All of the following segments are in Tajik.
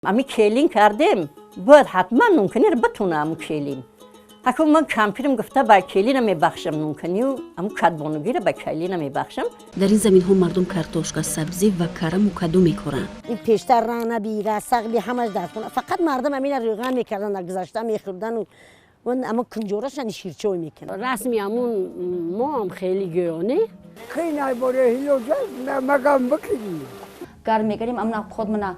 Ами келин кардем, бояд ҳатман нунканиро битуна аму келин. Ҳаку ман кампирам гуфта ба келина мебахшам нунканию, аму кадбонугиро ба келина мебахшам. Дар ин заминҳо мардум картошка, сабзӣ ва караму каду мекоранд. Ин пештар ранаби, расақби, ҳамаш дар хона. Фақат мардум амина рӯған мекардан, дар гузашта мехӯрдану аммо кунҷорашани ширчой мекунад. Расми ҳамун мо ҳам хеле гӯёне. Гарм мекардем, амна худмона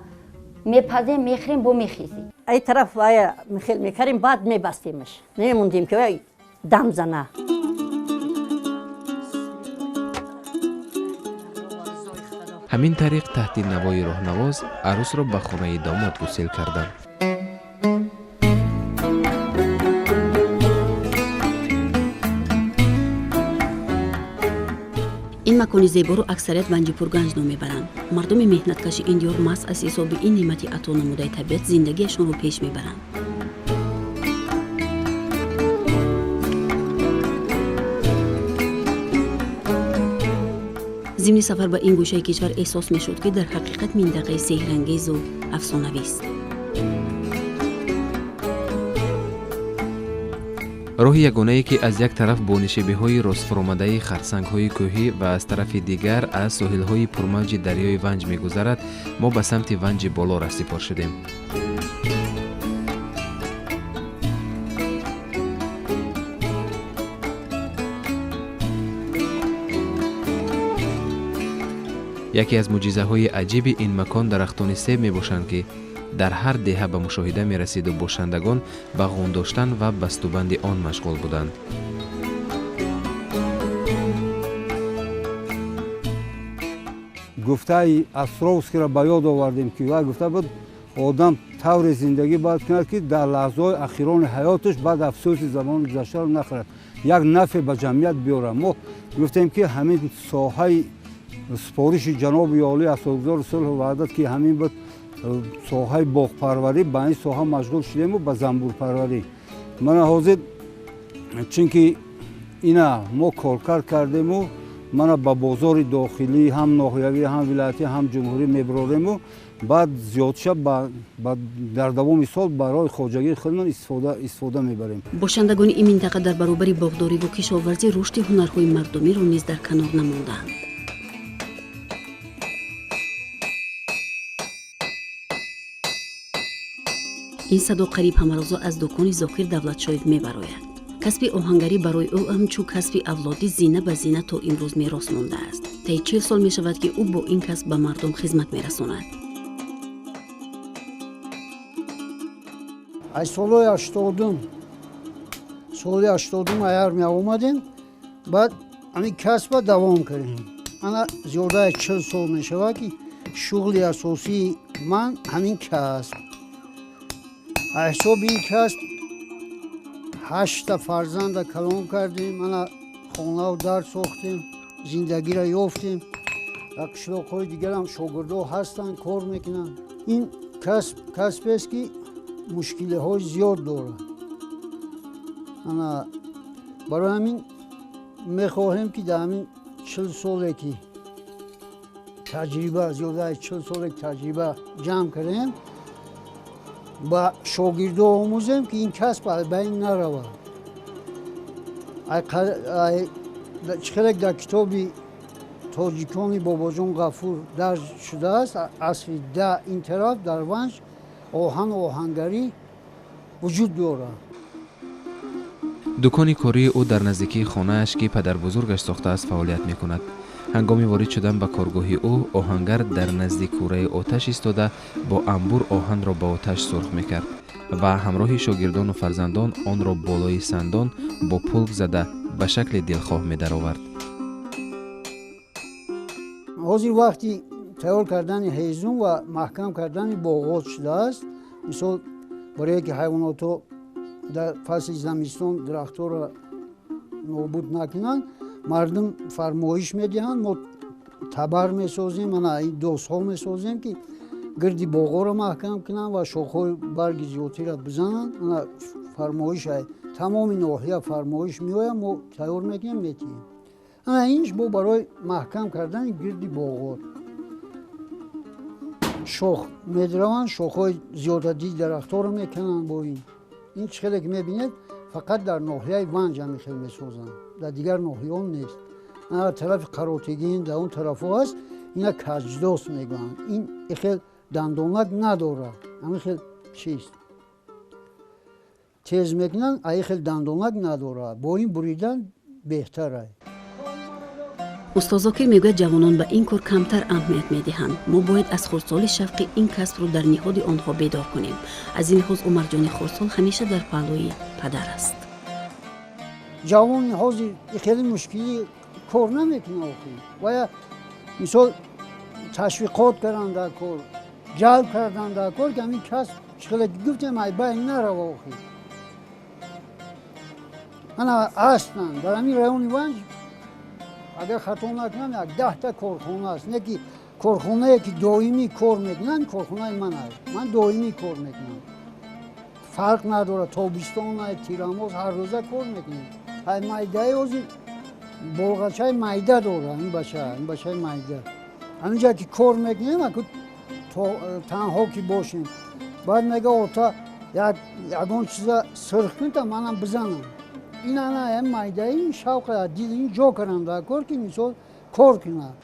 мепазем, мехӯрем, бо мехезем. Ай тараф ая михел мекардем, баъд мебастемаш. Намемондем ки вай дам зана. Ҳамин тариқ таҳти навои роҳнавоз арӯсро ба хонаи домод гусел карданд. Ин макони зеборо аксарият Ванҷипурганҷ ном мебаранд. Мардуми меҳнаткаши ин диёр маҳз аз ҳисоби ин неъмати ато намудаи табиат зиндагиашонро пеш мебаранд. Зимни сафар ба ин гӯшаи кишвар эҳсос мешуд, ки дар ҳақиқат минтақаи сеҳрангезу афсонавист. Роҳи ягонае, ки аз як тараф бо нишебиҳои ростфуромадаи харсангҳои кӯҳӣ ва аз тарафи дигар аз соҳилҳои пурмавҷи дарёи Ванҷ мегузарад, мо ба самти Ванҷи Боло расипор шудем. Яке аз мӯъҷизаҳои аҷиби ин макон дарахтони себ мебошанд, ки дар ҳар деҳа ба мушоҳида мерасиду бошандагон ба ғун доштан ва бастубанди он машғул буданд. Гуфтаи Островскиро ба ёд овардем, ки вай гуфта буд, одам тавре зиндагӣ бояд кунад, ки дар лаҳзаҳои ахирони ҳаёташ баъд афсӯси замони гузаштаро нахӯрад, як нафъе ба ҷамъият биёрад. Мо гуфтем, ки ҳамин соҳаи супориши ҷаноби олӣ, асосгузори сулҳу ваҳдат, ки ҳамин буд соҳаи боғпарварӣ, ба ин соҳа машғул шудему ба занбурпарварӣ. Мана ҳозир, чунки ина мо коркард кардему, мана ба бозори дохилӣ, ҳам ноҳиявӣ, ҳам вилоятӣ, ҳам ҷумҳурӣ мебарорему, баъд зиёдша дар давоми сол барои хоҷагии худмон истифода мебарем. Бошандагони ин минтақа дар баробари боғдориву кишоварзӣ рушди ҳунарҳои мардумиро низ дар канор намондаанд. Ин садо қариб ҳамарӯза аз дукони Зокир Давлатшоев мебарояд. Касби оҳангарӣ барои ӯ ҳамчун касби авлодӣ зина ба зина то имрӯз мерос мондааст. Таи 40 сол мешавад, ки ӯ бо ин касб ба мардум хизмат мерасонад. Аз солҳои 80-ум, соли 80-ум ай армия омадем, баъд ҳамин касба давом кардем. Ана зиёда аз 40 сол мешавад, ки шуғли асосии ман ҳамин касб. Аз ҳисоби ин касб ҳаштта фарзанда калон кардем, ана хонаву дар сохтем, зиндагиро ёфтем. Дар қишлоқҳои дигарам шогирдҳо ҳастанд, кор мекунанд. Ин касб касбест, ки мушкилиҳои зиёд дорад. Ана барои ҳамин мехоҳем, ки дар ҳамин 40 соле ки таҷриба, зиёда аз 40 соле ки таҷриба ҷамъ кардем, ба шогирдҳо омӯзем, ки ин касб аз байн наравад. Чӣ хеле дар китоби тоҷикони Бобоҷон Ғафур дарҷ шудааст, асри 10 ин тараф дар Ванҷ оҳану оҳангарӣ вуҷуд дорад. Дукони кории ӯ дар наздикии хонааш, ки падарбузургаш сохтааст, фаъолият мекунад. Ҳангоми ворид шудан ба коргоҳи ӯ, оҳангар дар назди кӯраи оташ истода, бо амбур оҳанро ба оташ сурх мекард ва ҳамроҳи шогирдону фарзандон онро болои сандон бо пулк зада ба шакли дилхоҳ медаровард. Ҳозир вақти тайёр кардани ҳезум ва маҳкам кардани боғот шудааст. Мисол, барое ки ҳайвонотҳо дар фасли зимистон дарахтҳоро нобуд накунанд, мардум фармоиш медиҳанд, мо табар месозем, ана ин досҳо месозем, ки гирди боғоро маҳкам кунанд ва шохҳои барги зиёдтиро бизананд. Ана фармоиш тамоми ноҳия фармоиш меояд, мо тайёр мекунем, метиҳем. Ана инш бо барои маҳкам кардани гирди боғот. Шох медраванд, шохҳои зиёдадии дарахтҳоро мекунанд бо ин. Ин чӣ хеле ки мебинед, фақат дар ноҳияи Ванҷ ҳамин хел месозанд, дар дигар ноҳияҳо нест. Ана тарафи Қаротегин, дар он тарафҳо ҳаст, ина каҷдос мегӯянд. Ин хел дандонак надорад, ҳамин хел чист. Тез мекунанд, ай хел дандонак надорад. Бо ин буридан беҳтар аст. Устод Зокир мегӯяд, ҷавонон ба ин кор камтар аҳамият медиҳанд. Мо бояд аз хурдсолӣ шавқи ин касбро дар ниҳоди онҳо бедор кунем. Аз ин лиҳоз Умарҷони хурдсол ҳамеша дар паҳлӯи падар аст. Ҷавони ҳозир хеле мушкилӣ кор намекунад охир. Вая мисол ташвиқот кардан дар кор, ҷалб кардан дар кор, ки ҳамин касб чӣ хеле гуфтем, ай байн нарава охир. Ана ҳастанд дар ҳамин райони Ванҷ, агар хато накунам, як 10та корхона аст. Не ки корхонае ки доимӣ кор мекунанд, корхонаи ман аст. Ман доимӣ кор мекунам. Фарқ надорад, тобистон, тирамоз, ҳар рӯза кор мекунем. Ай майдаи ҳозир болғачаи майда дорад, ин бача, ин бачаи майда. Ҳаминҷа ки кор мекунем, аку танҳо ки бошем, баъд мега ота ягон чиза сирх кун та манам бизанам. Ин ана ҳам майдаи шавқа дил ин ҷо кардам дар кор, ки мисол кор кунад.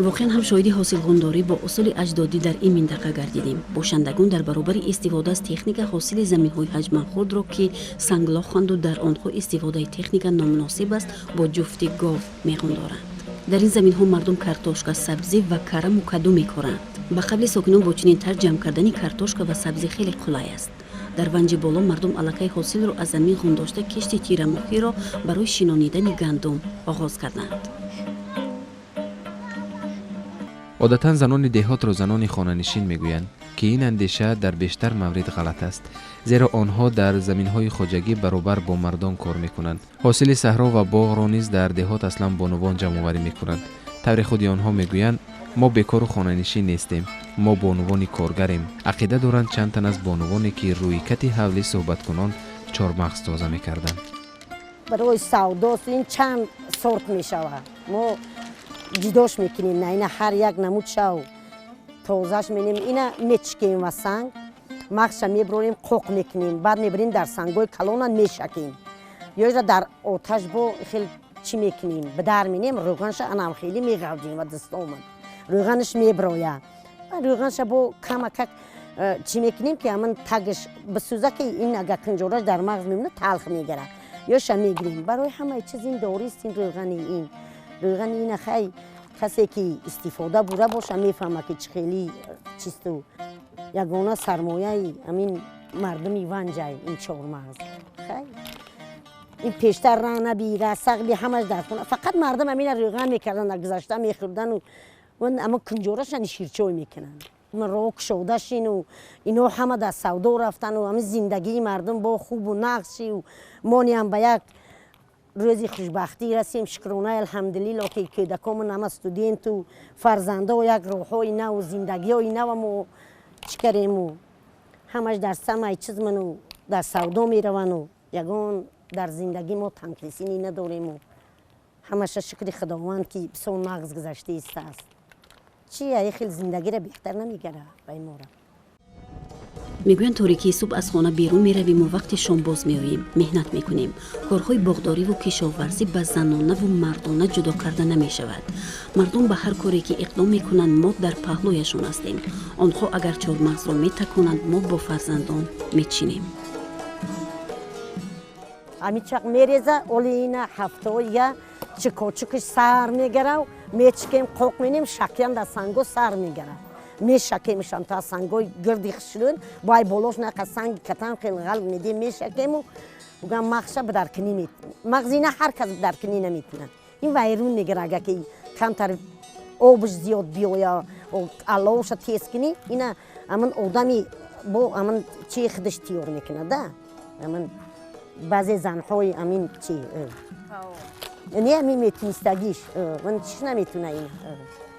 Воқеан ҳам шоҳиди ҳосилғундорӣ бо усули аҷдодӣ дар ин минтақа гардидем. Бошандагон дар баробари истифода аз техника ҳосили заминҳои ҳаҷманхурдро, ки санглоханду дар онҳо истифодаи техника номуносиб аст, бо ҷуфти гов меғундоранд. Дар ин заминҳо мардум картошка, сабзӣ ва караму каду мекоранд. Ба қавли сокинон, бо чунин тарз ҷамъ кардани картошка ва сабзӣ хеле қулай аст. Дар Ванҷи боло мардум аллакай ҳосилро аз замин ғундошта, кишти тирамоҳиро барои шинонидани гандум оғоз карданд. Одатан занони деҳотро занони хонанишин мегӯянд, ки ин андеша дар бештар маврид ғалат аст, зеро онҳо дар заминҳои хоҷагӣ баробар бо мардон кор мекунанд. Ҳосили саҳро ва боғро низ дар деҳот аслан бонувон ҷамъоварӣ мекунанд. Тавре худи онҳо мегӯянд, мо бекору хонанишин нестем, мо бонувони коргарем. Ақида доранд чанд тан аз бонувоне, ки рӯи кати ҳавлӣ суҳбаткунон чормағз тоза мекарданд. Барои савдост ин чанд сорт мешавад. Мо ҷудош мекунем, на ина ҳар як намуд шав тозаш менем, ина мечикем ва санг мағзша мебронем, қоқ мекунем, баъд мебарем дар сангҳои калона мешакем, ё ира дар оташ бо хел чӣ мекунем, бидар менем, рӯғанша анам хеле меғавҷем ва дастомад рӯғанаш меброя. Рӯғанша бо камакак чӣ мекунем, ки ҳамин тагаш бисӯза, ки ин агар кунҷораш дар мағз мемонад, талх мегирад. Ёша мегирем. Барои ҳамаи чиз ин дорист, ин рӯғани, ин рӯғани ина хай касе ки истифода бура боша мефаҳма, ки чӣ хели чисту ягона сармояи ҳамин мардуми Ванҷай ин чормағз. Хай ин пештар ранаби расағби ҳамаш дар хона, фақат мардум ҳамина рӯған мекарданд, дар гузашта мехӯрдану аммо кунҷорашани ширчой мекунанд. Роҳ кушода шину ино ҳама дар савдо рафтану ҳамин зиндагии мардум бо хубу нақши мониам ба як рӯзи хушбахтӣ расем. Шукрона, алҳамдулилло, ки кӯдакомон ҳама студенту фарзандо як роҳҳои наву зиндагиҳои нава мо чӣ карему, ҳамаш дар самаи чизману дар савдо меравану ягон дар зиндагӣ мо танқисинӣ надорему. Ҳамаша шукри Худованд, ки бисёр нағз гузашта истааст. Чи ай хел зиндагиро беҳтар намегара ба мора. Мегӯянд, торикии субҳ аз хона берун меравиму вақти шом боз меоем, меҳнат мекунем. Корҳои боғдориву кишоварзӣ ба занонаву мардона ҷудо карда намешавад. Мардум ба ҳар коре ки иқдом мекунанд, мо дар паҳлӯяшон ҳастем. Онҳо агар чормағзро метаконанд, мо бо фарзандон мечинем. Ҳамин чақ мереза, оли ина ҳафтоя чикочукиш сар мегарав, мечикем, қоқ менем, шакям дар санго сар мегарав, мешакемшам та сангои гирди хушрӯн бай болош нақа санги катан хел ғалб медем, мешакему угам мағзша бидаркунӣ мағзи ина ҳар кас бидаркунӣ наметунад. Ин вайрун мегира, агар ки камтар обш зиёд биёя, аловша тез кунӣ, ина ҳамин одами бо ҳамин чи худаш тиёр мекунад да. Ҳамин баъзе занҳои ҳамин чи не ҳамин метунистагиш, ман чиш наметуна ина.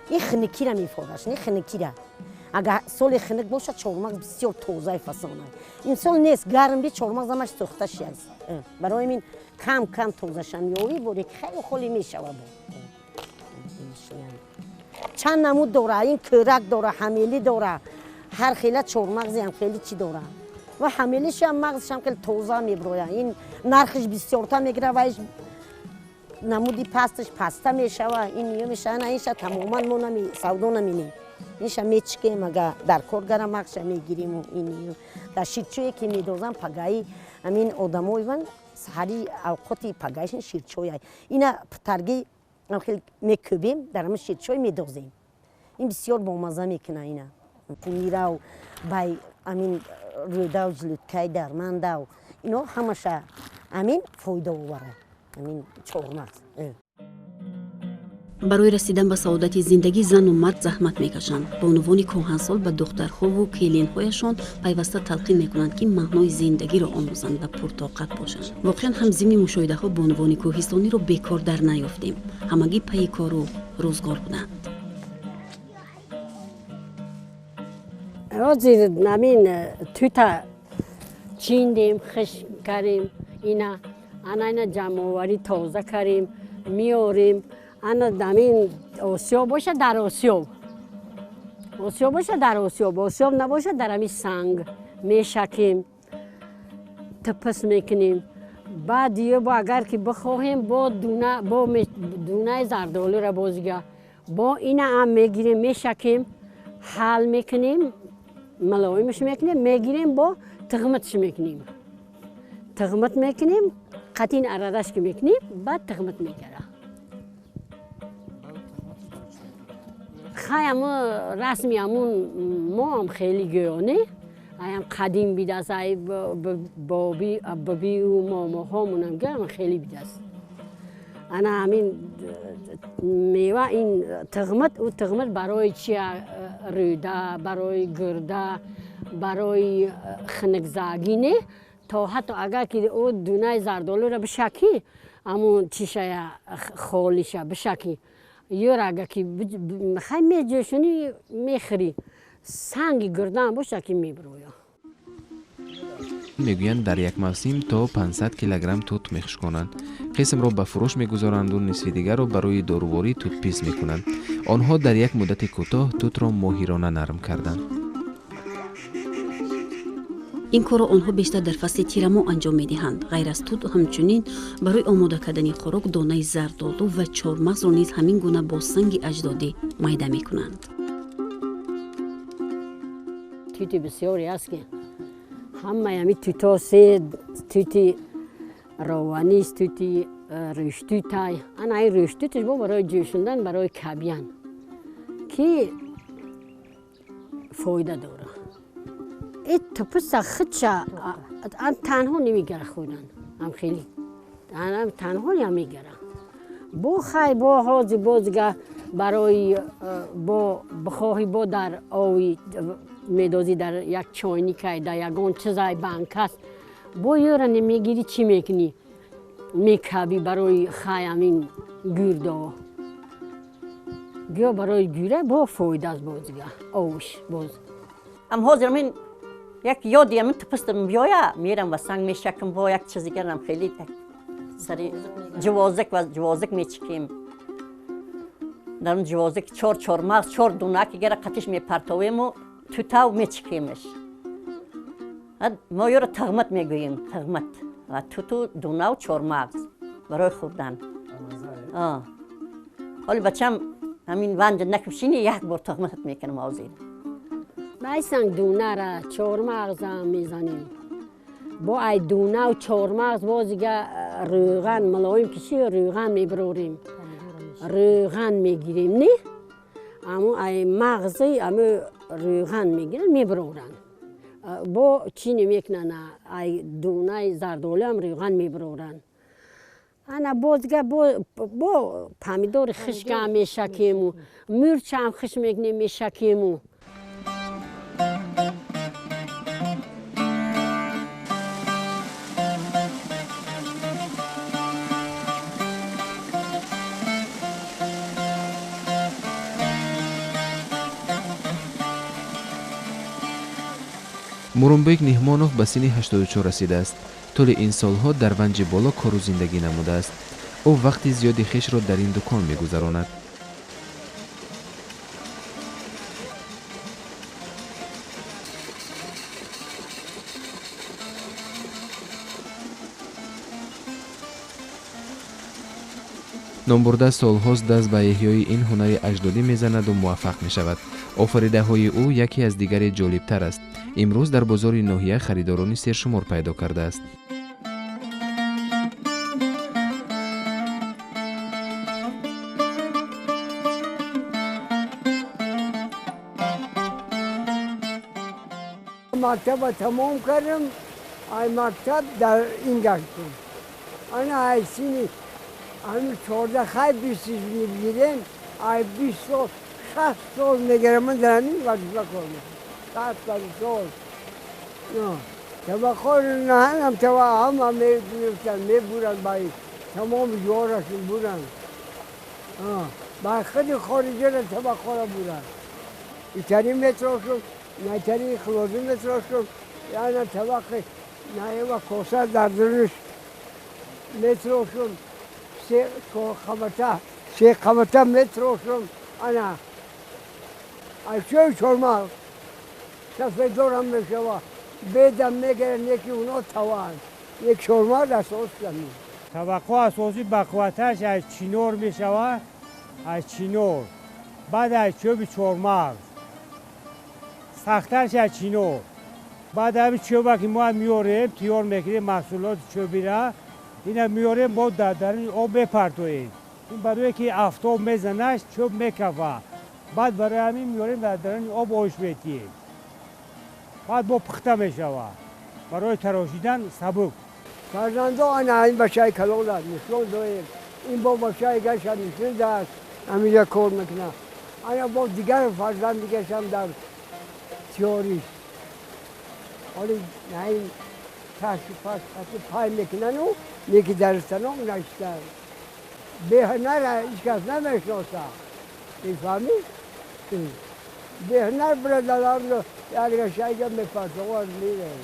Ин хиникира мефораш, не хиникира. Агар соли хунук бошад, чормағз бисёр тозаи фасона. Имсол нест, гарм би, чормағз ҳамаш сӯхта шиаст. Барои ҳамин кам кам тозаша меёвӣ, боре ки хеле холӣ мешава. Чанд намуд дора, ин кӯрак дора, ҳамелӣ дора, ҳар хела чормағзи ҳам хеле чӣ дора. Ва ҳамелишам мағзишам хеле тоза меброяд. Ин нархиш бисёртар мегирад, вайш намуди пасташ паста мешава, ин ё мешава, на инша тамоман мо савдо наминем. Инша мечикем, ага дар кор гара мағзша мегирим. Ин дар ширчое ки медозам пагаи амин одамои ман саҳари авқоти пагаишин ширчоя. Ина птарги хеле мекӯбем, дар ҳамин ширчой медозем. Ин бисёр бомазза мекуна ина. Мирав бай амин рӯдав, ҷлудкай дармандав, ино ҳамаша амин фоидаовара. Амин чормағз. Барои расидан ба саодати зиндагӣ зану мард заҳмат мекашанд. Бонувони кӯҳансол ба духтарҳову келинҳояшон пайваста талқин мекунанд, ки маънои зиндагиро омӯзанд ва пуртоқат бошанд. Воқеан ҳам зимни мушоҳидаҳо бонувони кӯҳистониро бекор дар наёфтем. Ҳамагӣ пайи кору рӯзгор буданд. Ҳозир намин тута чиндем, хишк кардем, ина ана ина ҷамъоварӣ тоза кардем, меорем. Ана дамин осиёб боша дар осиёб, осиёб боша дар осиёб, осиёб набоша дар ҳамин санг мешакем, типис мекунем. Баъд ё бо агар ки бихоҳем, бо дуна, бо дунаи зардолура бозига бо ина ҳам мегирем, мешакем, ҳал мекунем, мулоимаш мекунем, мегирем, бо тиғматш мекунем, тиғмат мекунем, қатин арадаш ки мекунем, баъд тиғмат мегирад. Хай аму расми амун мо ҳам хеле гӯёне, аям қадим бидаст, ай боби бибию момоҳомонам гӯям хеле бидаст. Ана ҳамин мева ин тиғмат, ӯ тиғмат барои чи? Рӯда, барои гурда, барои хунукзагӣ не, то ҳатто агар ки ӯ дунаи зардолура бишакӣ, ҳамун чишая холиша бишакӣ, ёр агар ки хай меҷӯшонӣ мехӯрӣ, санги гурдаам боша ки мебироя. Мегӯянд дар як мавсим то 500 килограмм тут мехушконанд. Қисмро ба фурӯш мегузоранду нисфи дигарро барои доруворӣ тутпис мекунанд. Онҳо дар як муддати кӯтоҳ тутро моҳирона нарм карданд. Ин корро онҳо бештар дар фасли тирамоҳ анҷом медиҳанд. Ғайр аз тут, ҳамчунин барои омода кардани хӯрок донаи зардолу ва чормағзро низ ҳамин гуна бо санги аҷдодӣ майда мекунанд. Тути бисёре аст ки ҳамаи ҳамин тутҳо се тути рованист, тути рӯштутай. Ана ин рӯштуташ бо барои ҷӯшондан, барои кабян ки фоида дорад. Ин тупуса худша танҳо намегара хӯрдан, ҳам хеле танҳо намегара. Бо хай бо ҳозир бозига барои бо бихоҳӣ бо дар ови медозӣ, дар як чойникай, дар ягон чизай банкаст, бо ёра намегирӣ, чӣ мекунӣ? Мекабӣ барои хай ҳамин гурдо. Гӯё барои гӯра бо фоида аст бозига овш боз. Ам ҳозир ҳамин як ёди ҳамин тупистам биёя, мерам ва санг мешакам, бо як чиз дигарам хеле сари ҷувозак ва ҷувозак мечикем. Дар он ҷувозак чор чормағз, чор дунаки гара қатиш мепартовему тутав мечикемаш. Мо ёро тағмат мегӯем, тағмат. Ва туту дунав чормағз барои хӯрдан. Ҳоли бачам ҳамин ванҷа накушини як бор тағматат мекунам ҳозир. Байсан дунара чормағзам мезанем. Бо ай дунав чормағз бозига рӯған мулоим киши рӯған мебирорем. Рӯған мегирем, не? Аму ай мағзи аму рӯған мегиранд, мебироранд. Бо чӣ намекунанд? Ай дунаи зардолуам рӯған мебироранд. Ана бозига бо помидори хишкам мешакему, мурчам хиш мекунем, мешакему. Мурумбек Ниҳмонов ба синни 84 расидааст. Тӯли ин солҳо дар Ванҷи Боло кору зиндагӣ намудааст. Ӯ вақти зиёди хешро дар ин дукон мегузаронад. Номбурда солҳост даст ба эҳёи ин ҳунари аҷдодӣ мезанаду муваффақ мешавад. Офаридаҳои ӯ яке аз дигаре ҷолибтар аст. Имрӯз дар бозори ноҳия харидорони сершумор пайдо кардааст. Мактаба тамом кардам, ай мактаб дар ин гаштам. Ана ай сини ҳамин 14 хай 20 мегирем, ай 20 сол 60 сол мегирам, ман дар ҳамин вазифа кор мекунам. 60 сол. Табақҳоро наҳанам, таба ҳама мегирифтанд, мебуранд, ба тамоми ҷорашон буранд. Ба худи хориҷаро табақҳоро буранд. Итари метрошон, найтари хилозӣ метрошон, яна табақи наева коса дар дурунаш метрошон, се қабата метрошон, ана ашёи чормағз сафеддорам мешава, бедам мегиранд, яки уно таваанд, як чормағз асос замин. Табақҳо асосӣ бақувваташ аз чинор мешава, аз чинор, баъд аз чӯби чормағз, сахтарш аз чинор. Баъд ҳами чӯба ки мо меорем, тиёр мекунем маҳсулоти чӯбира, ина меорем, мо дар даруни об мепартоем. Ин барое ки афтоб мезанаш, чӯб мекафа. Баъд барои ҳамин меорем дар даруни об ош метиҳем. Баъд бо пухта мешава. Барои тарошидан сабук. Фарзандо ана ин бачаи калон аст, нишон доем. Ин бо бачаи гаша нишон дааст, ҳаминҷа кор мекунад. Ана бо дигар фарзанд дигашам дар тиёрист. Ҳоли на ин ташу паш пай мекунану неки дар станок наштанд. Беҳунар ҳеҷ кас намешноса. Мефаҳмӣ? Беҳунар бирадарам як рашайга мепартовад мерем.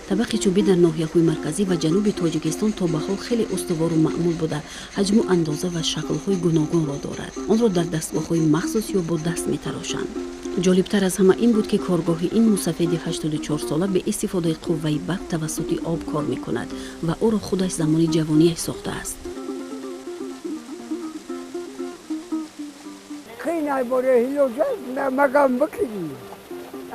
Табақи чӯбӣ дар ноҳияҳои марказӣ ва ҷануби Тоҷикистон то ба ҳол хеле устувору маъмул буда, ҳаҷму андоза ва шаклҳои гуногунро дорад. Онро дар дастгоҳҳои махсус ё бо даст метарошанд. Ҷолибтар аз ҳама ин буд, ки коргоҳи ин мусафеди 84сола бе истифодаи қувваи барқ тавассути об кор мекунад ва ӯро худаш замони ҷавониаш сохтааст.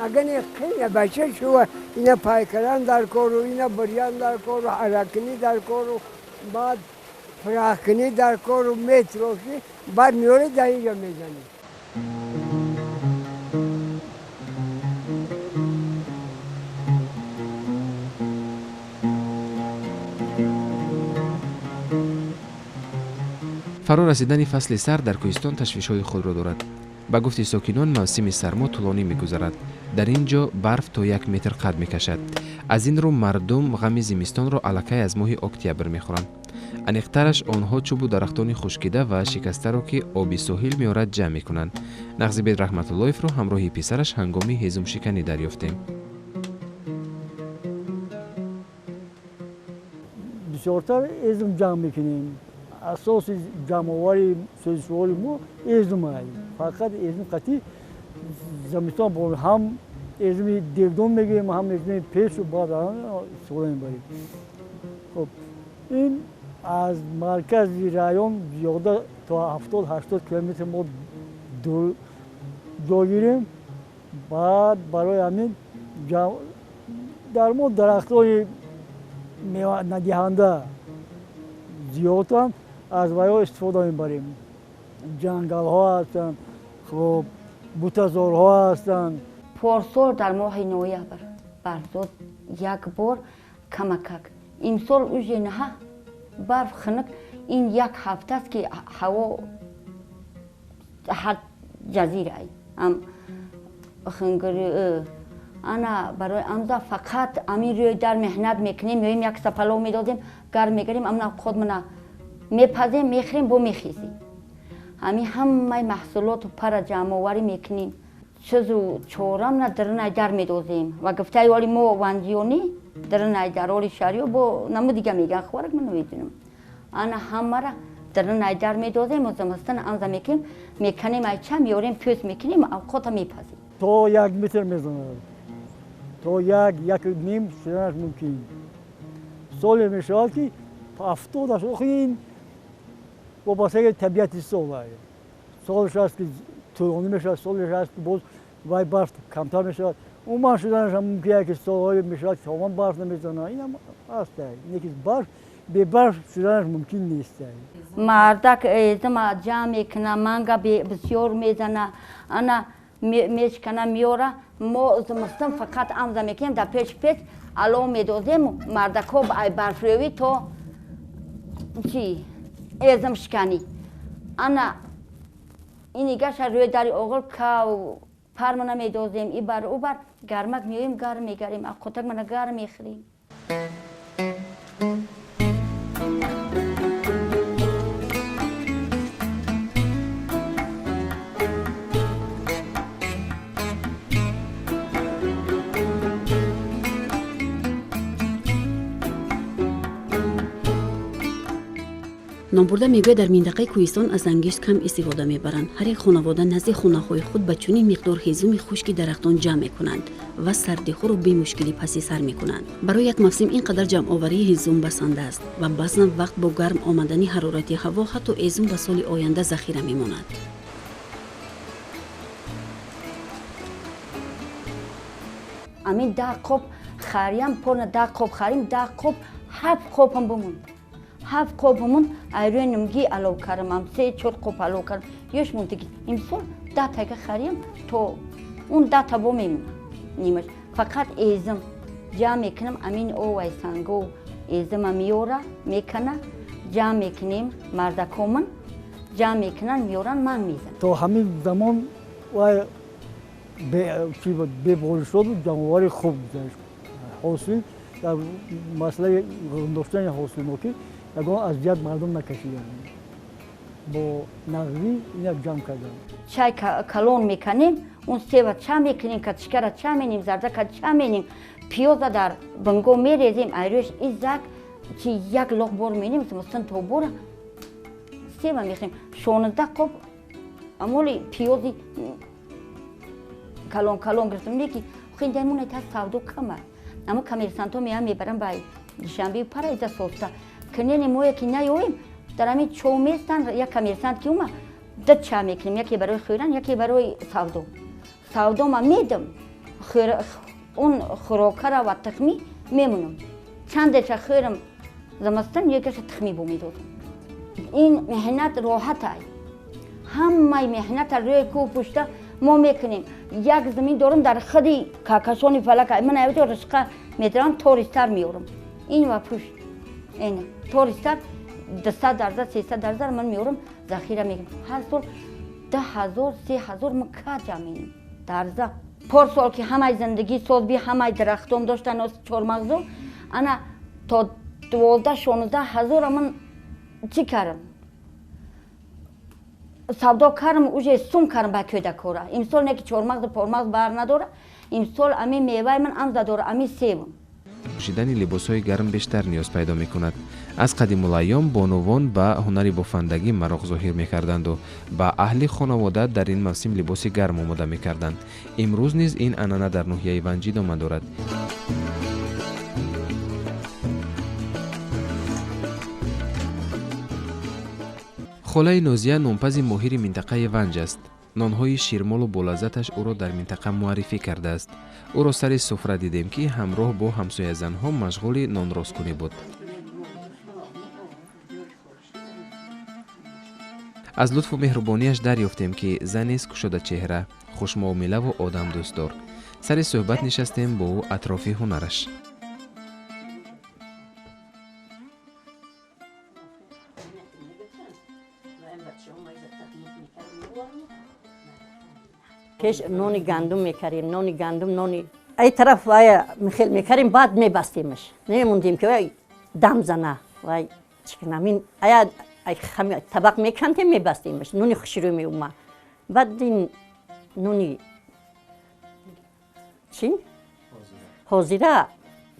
Агар қина бача шува, ина пайкаран дар кору, ина бурян дар кору, ҳаракунӣ дар кору, баъд фирахкунӣ дар кору, метрошӣ, баъд меорӣ дар инҷо мезанӣ. Фаро расидани фасли сар дар кӯҳистон ташвишҳои худро дорад. Ба гуфти сокинон, мавсими сармо тӯлонӣ мегузарад. Дар ин ҷо барф то 1 метр қад мекашад. Аз ин рӯ мардум ғами зимистонро аллакай аз моҳи октябр мехӯранд. Аниқтараш онҳо чӯбу дарахтони хушкида ва шикастаро, ки оби соҳил меорад, ҷамъ мекунанд. Нағзибек Раҳматуллоевро ҳамроҳи писараш ҳангоми ҳезумшиканӣ дарёфтем. Бисёртар ҳезум ҷамъ мекунем. Асоси ҷамъовари сӯзишвори мо ҳезум аст. Фақат ҳезум қатъи замистон бо ҳам ҳезуми дегдон мегирем, ҳам ҳезуми пешу баъд истифода мебарем. Хоб, ин аз маркази район зиёда то 70-80 километр мо ҷой гирем. Баъд барои ҳамин дар мо дарахтони меванадиҳанда зиёданд, аз вайҳо истифода мебарем. Ҷангалҳо ҳастанд, хоб, бутазорҳо ҳастанд. Порсол дар моҳи ноябр барф зод як бор камакак. Имсол уже наҳа барф хунук, ин як ҳафтааст ки ҳаво ҳар ҷазира ам хунугирӣ. Ана барои амза фақат амин рӯи дар меҳнат мекунем, меоем як сапалов медозем, гарм мегирем, амна худмона мепазем, мехӯрем, бо мехезем. Ҳамин ҳамаи маҳсулоту пара ҷамъоварӣ мекунем. Чизу чорамна дарнай дар медозем. Ва гуфтаи оли мо ванҷионӣ дарнай дар оли шаҳриё бо наму дига меган хӯрак ман намедонам. Ана ҳамара дарнай дар медозем ва зимистон анза мекунем, меканем айча меорем, пӯст мекунем, авқота мепазем. То 1 метр мезанад. То 1-1.5 шуданаш мумкин. Соле мешавад ки 70 охи ин вобастаги табиати сол ай. Солеш аст ки тӯлонӣ мешавад, солеш аст ки боз вай барф камтар мешавад. Умуман шуданаш ҳам мумкин аст ки солҳое мешавад ки тамоман барф намезанад. Инам аст. Лекин барф бебарф шуданаш мумкин нест. Мардак эзима ҷамъ мекуна, манга бисёр мезана, ана мешкана меора. Мо зимистон фақат амза мекунем, дар пеши печ алов медозем, мардакҳо ай барфрӯӣ то чи эзим шиканӣ. Ана инигаша рӯи дари оғил кав пармона медозем, и бар ӯ бар гармак меоем, гарм мегарем, аққотак мана гарм мехӯрем. Номбурда мегӯяд, дар минтақаи кӯҳистон аз ангишт кам истифода мебаранд. Ҳар як хонавода назди хонаҳои худ ба чунин миқдор ҳезуми хушки дарахтон ҷамъ мекунанд ва сардиҳоро бемушкилӣ паси сар мекунанд. Барои як мавсим ин қадар ҷамъоварии ҳезум басанда аст ва баъзан вақт бо гарм омадани ҳарорати ҳаво ҳатто ҳезум ба соли оянда захира мемонад. Амин 10 қоб хариям, порна 10 қоб харим, 10 қоб 7 қобам бимонд. 7 қобумун айрӯи нумгӣ алов кардам, 3-4 қоб алов кардам. Ёш мондаги имсол 10 тага хариям, то он 10 та бо мемонад нимаш. Фақат эзим ҷамъ мекунам, амин овай санго эзима меора, мекана, ҷамъ мекунем, мардакомун ҷамъ мекунанд, меоранд, ман мезанам. То ҳамин замон вай беборишот ҷамъоварӣ хуб гузашт. Ҳосил дар масъалаи доштани ҳосилнокӣ ягон азият мардум накашиданд. Бо нағзӣ инак ҷамъ карданд. Чай калон меканем, он сева ча мекунем, катишкара ча менем, зардака ча менем, пиёза дар бинго мерезем, айрӯяш изак чи як лоқ бор менем, зимистон то бора сева мехӯрем. 16 қоб амоли пиёзи калон калон гирифтам, лекин хиндай та савдо кам аст. Аммо коммерсантҳо меоянд, мебаранд ба Душанбе пара иза соста. Кунени мое ки наёем, дар ҳамин чо местанд, як коммерсант ки ума, ду ча мекунем, яке барои хӯран, яке барои савдо. Савдо ма медам, он хӯрокара ва тухмӣ мемонам. Чандеша хӯрам зимистон, якеша тухмӣ бо медодам. Ин меҳнат роҳат ай. Ҳамаи меҳната рӯи кӯҳ пушта мо мекунем. Як замин дорам дар худи какашони фалак. Ман авҷо ришқа медарам, тористар меорам. Ин ва пушт. Ин тористар 200 дарза, 300 дарза ман меорам, захира мекунам. Ҳар сол 2000, 3000 ман ка ҷамъ менам дарза. Пор сол ки ҳамаи зиндагӣ соз би, ҳамаи дарахтом доштан, чормағзо, ана то 12-16 ҳазор ман чӣ кардам? Савдо кардам, уже сум кардам ба кӯдакора. Имсол не ки чормағзу пормағз бар надора, имсол ами меваи ман амза дора, ами себам. Пӯшидани либосҳои гарм бештар ниёз пайдо мекунад. Аз қадимулайём бонувон ба ҳунари бофандагӣ мароқ зоҳир мекарданду ба аҳли хонавода дар ин мавсим либоси гарм омода мекарданд. Имрӯз низ ин анъана дар ноҳияи Ванҷ идома дорад. Холаи Нозия нонпази моҳири минтақаи Ванҷ аст. Нонҳои ширмолу болаззаташ ӯро дар минтақа муаррифӣ кардааст. Ӯро сари суфра дидем, ки ҳамроҳ бо ҳамсоязанҳо машғули нонросткунӣ буд. Аз лутфу меҳрубонияш дарёфтем, ки занест кушодачеҳра, хушмуомилаву одамдӯстдор. Сари суҳбат нишастем бо ӯ атрофи ҳунараш. Пеш нони гандум мекардем, нони гандум, нони ай тараф вай михел мекардем, баъд мебастемаш. Намемондем ки вай дам зана, вай чӣ кунам, ин ая табақ мекандем, мебастемаш, нони хушрӯ меомад. Баъд ин нони Чӣ? Ҳозира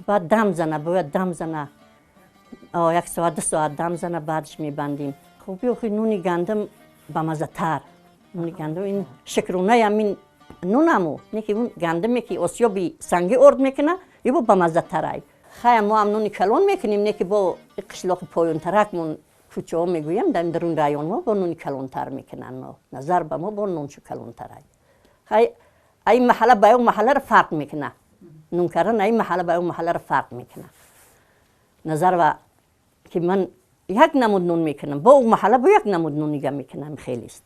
баъд дам зана, бояд дам зана. 1 соат 2 соат дам зана, баъдш мебандим. Хуби охи нуни гандум бамазатар. Нуни гандум ин шукронаи ҳамин нунаму, не ки он гандуме ки осиёби сангӣ орд мекуна, ибо бамазатарай. Хая мо ҳам нуни калон мекунем, не ки бо қишлоқи поёнтаракмон кӯчаҳо мегӯям, дар дарун районҳо бо нуни калонтар мекунанд. Назар ба мо бо нунчу калонтарай. Хай ай маҳалла ба он маҳалларо фарқ мекуна. Нун кардан ай маҳалла ба он маҳалларо фарқ мекуна. Назар ба ки ман як намуд нун мекунам, бо он маҳалла бо як намуд нун нига мекунам, хелест.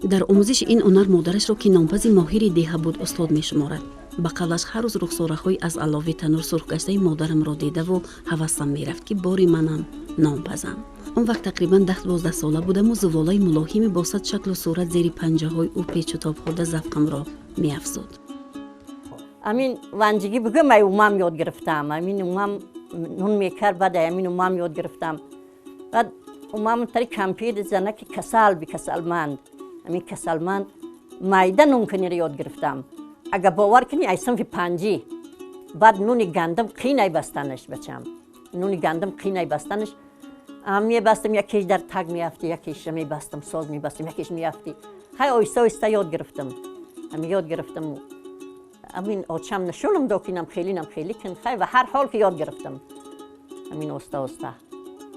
Дар омӯзиши ин ҳунар модарашро, ки нонпази моҳири деҳа буд, устод мешуморад. Ба қавлаш ҳар рӯз рухсораҳои аз алови танур сурхгаштаи модарамро дидаву ҳавасам мерафт, ки бори манам нонпазам. Он вақт тақрибан 10-12 сола будаму зуволаи мулоҳими бо сад шаклу сурат зери панҷаҳои ӯ печу тоб хӯрда завқамро меафзуд. Амин ванҷигӣ бигӯям, ай умам ёд гирифтам. Амин умам нун мекард, баъд ай амин умам ёд гирифтам. Баъд умам тари кампир занаки касал би касалманд. Амин касалманд майда нункуниро ёд гирифтам. Агар бовар кунӣ, ай синфи 5 баъд нуни гандум қинай бастанаш, бачам. Нуни гандум қинай бастанаш. Мебастам, якеш дар таг меафти, якеша мебастам, соз мебастам, якеш меафти. Хай оҳиста оҳиста ёд гирифтам. Ами ёд гирифтам. Амин очам нишонам дод, ки инам хеле, инам хеле кун. Хай ва ҳар ҳол ки ёд гирифтам. Амин оста оста.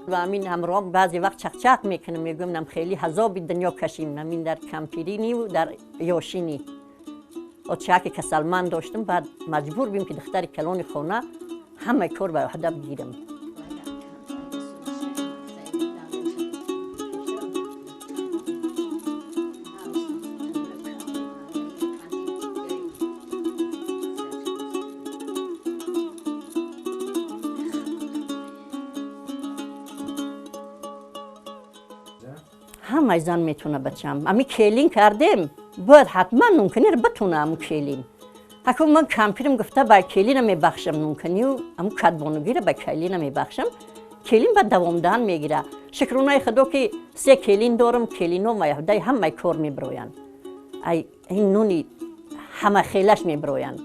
Ва амин ҳамроҳ баъзе вақт чақчақ мекунам, мегӯям нам хеле ҳазоби дунё кашим, амин дар кампириниву дар ёшинӣ. Очаки касалманд доштам, баъд маҷбур бим ки духтари калони хона ҳамаи кор ба ӯҳда бигирам. Ҳамаи зан метавона, бачам. Ами келин кардем, бояд ҳатман нункуниро битона аму келин. Ҳакун ман кампирам гуфта ба келина мебахшам нункунию, аму кадбонугиро ба келина мебахшам. Келин ба давомдаҳан мегира. Шукронаи худо ки 3 келин дорам, келино маяҳдаи ҳамаи кор мебироянд. Ай ин нуни ҳама хелаш мебироянд.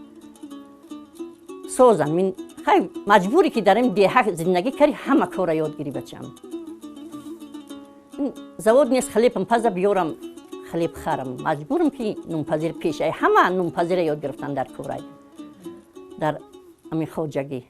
Созам мин хай маҷбуре ки дар ин деҳа зиндагӣ кари, ҳама корро ёд гирӣ, бачам. Завод нест, хлебам паза биёрам, хлеб харам. Маҷбурам ки нунпазир пешай ҳама нунпазира ёд гирифтан дар корай, дар ҳамин хоҷагӣ.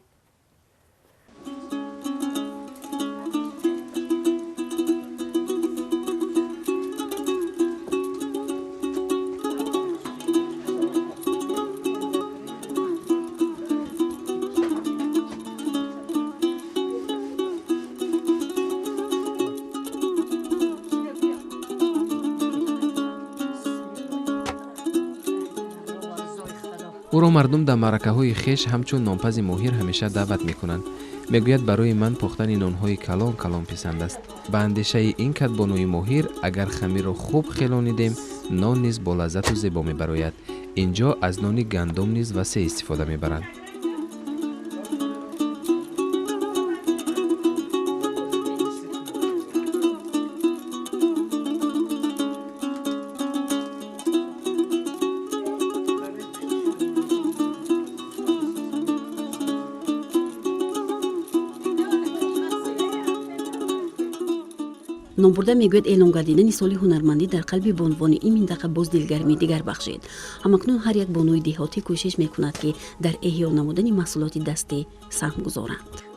Ӯро мардум дар маъракаҳои хеш ҳамчун нонпази моҳир ҳамеша даъват мекунанд. Мегӯяд, барои ман пухтани нонҳои калон калон писанд аст. Ба андешаи ин кадбонуи моҳир, агар хамирро хуб хелонидем, нон низ бо лаззату зебо мебарояд. Ин ҷо аз нони гандум низ васеъ истифода мебаранд. Номбурда мегӯяд, эълон гардидани соли ҳунармандӣ дар қалби бонувони ин минтақа боз дилгармии дигар бахшид. Ҳамакнун ҳар як бонуи деҳотӣ кӯшиш мекунад, ки дар эҳё намудани маҳсулоти дастӣ саҳм гузоранд.